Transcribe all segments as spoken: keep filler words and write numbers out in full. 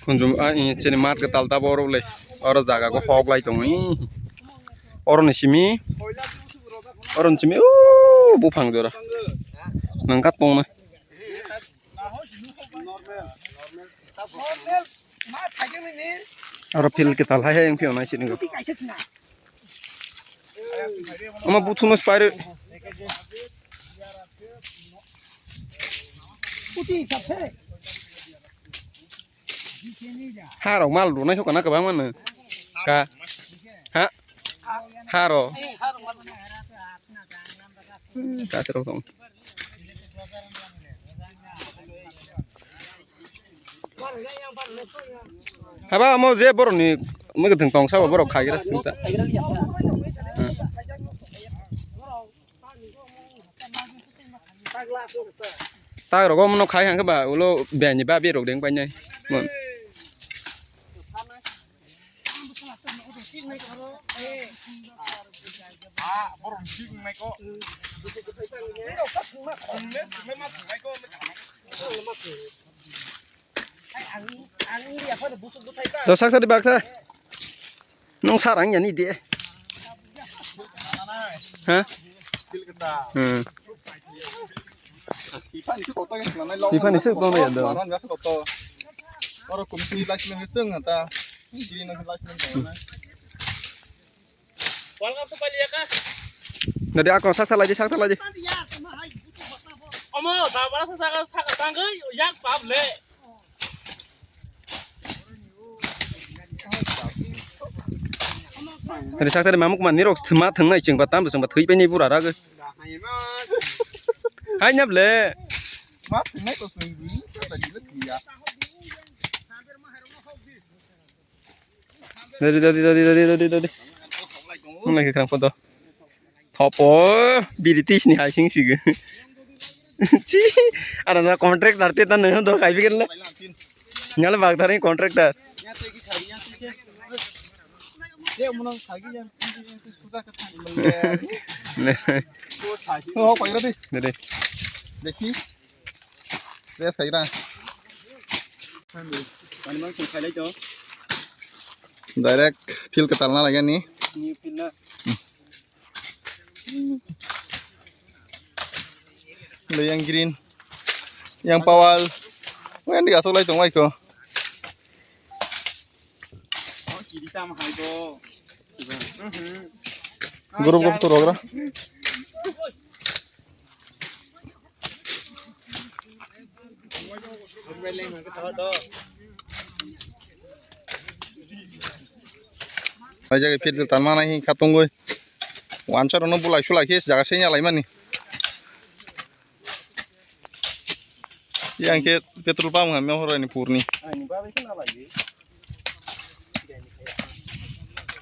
Kunjum, ah, eh, chini mat kwtal tabo oro le. Oro jaga go hok lai tongo, eh. Oro ni simi. Oro ni simi, uh, buphang jora. Nangkha tongna. Oro field kwtal hai hai wngphi onai sini go. Ama buthuno spire. Harok mal rwnai kho kana kwbangma no. Ka. Ha? Haro. Katirok tong. Haba amo je borokni mwkhwtwng tong sabo borok khagira singta. Tak rogo mano khai hangke ba ulo beni ba berok deng painai. Dosak tadi baksa. Nung sarang yani de. Ha? Hmm. Iphani se koto. Iphani se koto ya do. Manan biasa koto. Oro kumti last minute se ngata. Kiri na last minute na. World Cup to pali ya ka? Nadi ako sak salai di, sak salai di. Omo, da bara sa sa sa tangoi yak pap le. Tadi sak tadi mamuk mani rok thema thengnai chwng ba tam chwng ba thwi paini bura rag. Hai nyap le. Ma thengnai to chwng bi ta di le ya. Dadi, dadi, dadi, dadi, dadi, dadi. Nang lagi kerang foto. Thopo, biri tis ni hai sing sigi. Chi, ada na contractor te tan nang do kai bikin le. Nyale bag thari contractor. Oh, koi ready. Ready. Deki. Rest khaira. Ani mang sung khailai to. Direct field kwtal na lagani. New field na. Lo yang green. Yang pawal. Wen di asok lai tong wai ko. Oh, kiri tam hai ko. Group group to rogra. Hai jaga field tanma nai kha tongoi. Wansar no bulai sulai khe jaga se yalai mani. Yang khe petrol pump ha me horai ni purni.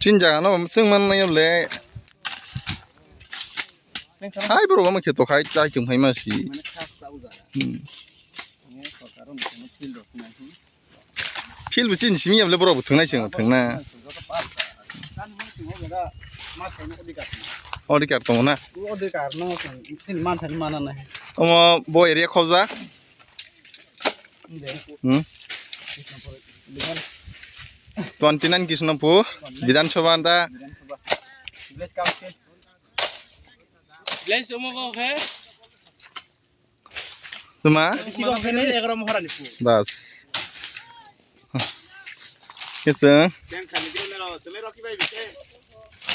Chin jaga no chwng man nai le. Hai bro, ma kheto khai chai chung hai ma si. Hmm. Field bo chini simi yable bro bo thwngnai chwng thwngna. Odikar tongo na. Odikar no chini man thani mana nai. Omo bo area khobjak. Hmm. Twenty nine Krishnapur Bidhan Sabha anta. Village omo khe. Tuma? Bisi kok khe nai egaroh Maharani phu. Bas. Kisa. Teng sani kilo nero, tele roki bai bise.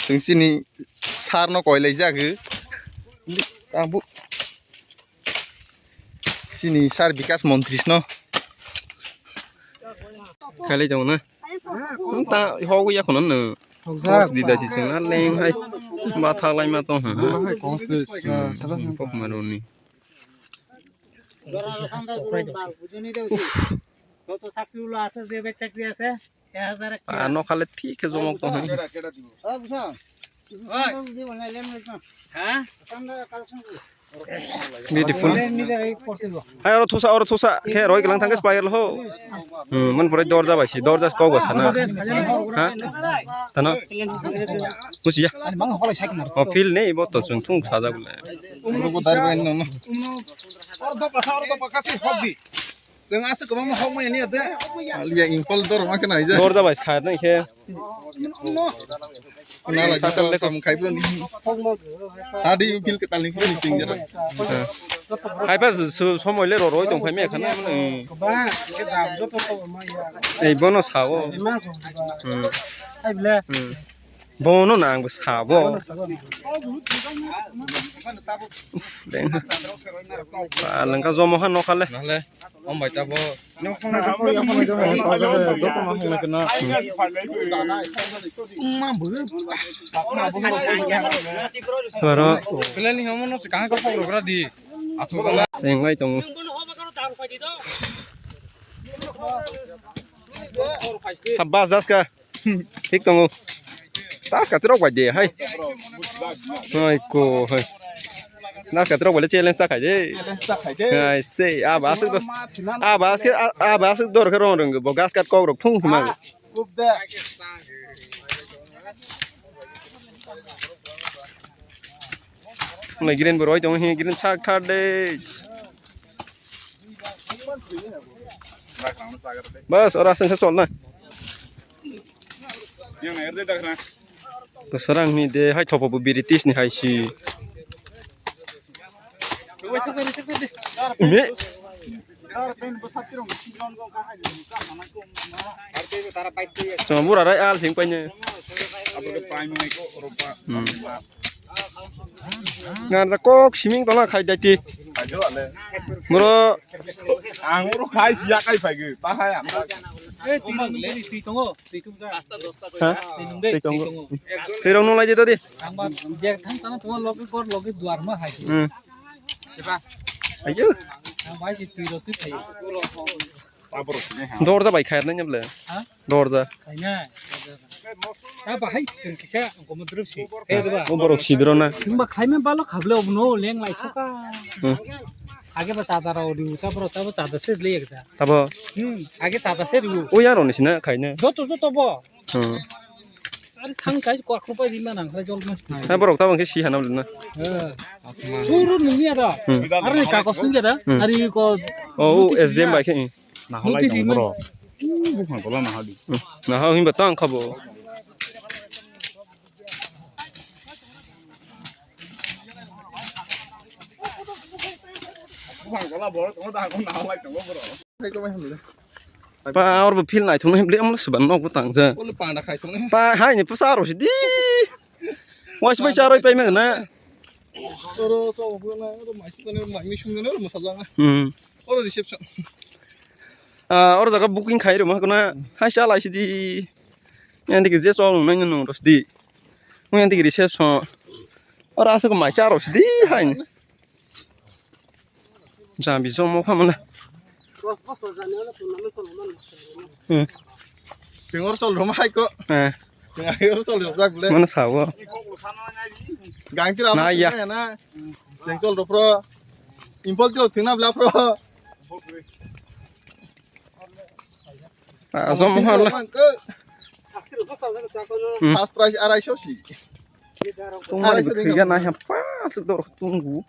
Teng sini sar no koi lai jagu. Ang bu. Sini sar Bikas Montri no. Kali jong na. Ta ho ya kono no. Hokjak. Di da di sung na leng hai. Ba tha lai ma tong ha. Ba hai kong tu. Pok ma ro ni. যত চাকরিওয়ালা আছে, যে বেচাকরি আছে, এক হাজার একটা। Ano khale thik khe jomok tong hai. হ্যাঁ? Beautiful. নিজের এই করতে দেবো। Hai, oro thusa, oro thusa khe roi glang thang khe spire ho. Hmm, man pore dorja bai si, dorja kok ba sana. Ha? Tano. Busi ya. Ani mang holai sai kana. O feel nei bo to sung thung saja bole. Oro do pasa, oro do pakasi hobby. Teng asa kwbangma hokmaya niya de. Aliya Imphal dor ma khna ija. Dor da bai kha nang khe. Na la jita samung khai bro ni. Adi Imphal ke tal ni phone sing jara. Hai pa su somoi le ro roi tong khai me khana. Ei bono sao. Hmm. Bono na ang bo sabo. Deng. Ba, lengka jomo ha nokha le. Nale, om bai tabo. Baro. Peleni homo no se kaha ko pok rogra di. Sengai tongo. Sabas das ka. Thik tongo. Tas katirok bai de hai. Hai ko hai. Nas katirok bai le challenge sa khai de. Challenge sa khai de. Hai se aba asuk do. Aba asuk aba asuk dor khe rong rong bo gas kat kok rok thung hima. Kub de. Lai green bo roi tong hi green sak thar de. Bas ora sen se sol na. Yang na erde dak na. Bwsarang ni de hai thopo bo British ni hai si. Me. Chuma bura rai al sing paine. Hmm. Ngan da kok siming tola khai dai ti. Bro. Ang oro khai siya kai phai gwi. Ta hai ang. Eh, twi tongo, twi tongo, twi tongo. Ha? Twi tongo, twi tongo. Twi rok nung lai di to di. Ang ba bag thang tana tuma logi gor logi duar ma hai. Hmm. Ayo. Ang bai si twi rok twi thai. Dorja bai khair nai nyable. Ha? Dorja. Khaina. Ta bahai chwng kisa komodrop si. He deba. O borok sidro na. Chwng ba khaima balo khable obono leng lai soka. Hmm. Age ba chada rao riu ta bro ta bo chada se le ekda. Tabo. Hmm. Age chada se riu. O yaro ni sina khaina. Joto joto bo. Hmm. Ari thang kai ko khrupai rima nang khlai jol ma. Ha borok tabo khe si hana na. He. Suru nungya da. Hmm. Ari ni kakos nungya da. Hmm. Ari ko. O S D M bai khe. Naholai tong bro. Buphang tola naholi. Nahol himba tang khabo. Buphang tola bro, tong da ko naholai tong bro. Pa or bo phil nai thong hem le amlo suban nok tang ja. Olo panda khai thong. Pa hai ni pusa ro si di. Wais bai charoi pai me na. Oro so na oro mai si na mai mi sung na oro musajang. Hmm. Oro reception. Ah, oro jaga booking khai rwma kono hai cha lai sidi. Yang digi je chwng nang nang rw sidi. Yang digi reception. Oro asuk mai cha rw sidi hai. Jambi jomo kha mane. Hmm. Singor chol rwma hai ko. Eh. Singor chol rwjak le. Mane sawo. Gangti rw na ya. Seng chol ro pro. Impol tiro thwngna bla pro. Asom hal. First prize arai so si. Tungmani bwthwi ga nai ha pa suk dor tungu.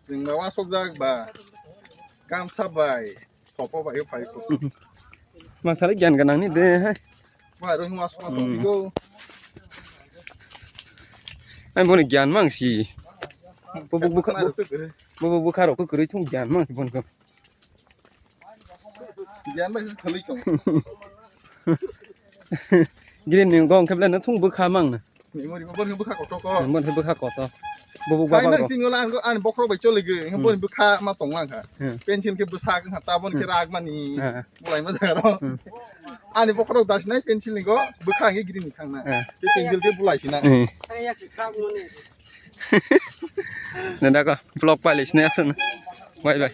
Sing ba wasok jak ba. Kam sabai. Thopo bai phai ko. Mathali gyan ganang ni de hai. Ba ro hima so to go. Ai boni gyan mang si. Bubuk bukha bubuk bukha rok kwrwi thung gyan mang si bon ko. Gyan bai thali ko. Green ni gong kheble na thung bukha mang na. Ni mori bor ni bukha koto ko. Mon he bukha koto. Bubuk baba. Nang sing wala an bokhro bai chole ge. Bor bukha ma tong lang kha. Pencil ke bwsa kha ta bon ke rag mani. Bulai ma jaro. Ani bokhorok dasinai pencil ni go bwkha ngi green ni thangna. Tei pencil khe bulai sina. Nanda ko vlog pailai sini asana. Bye bye.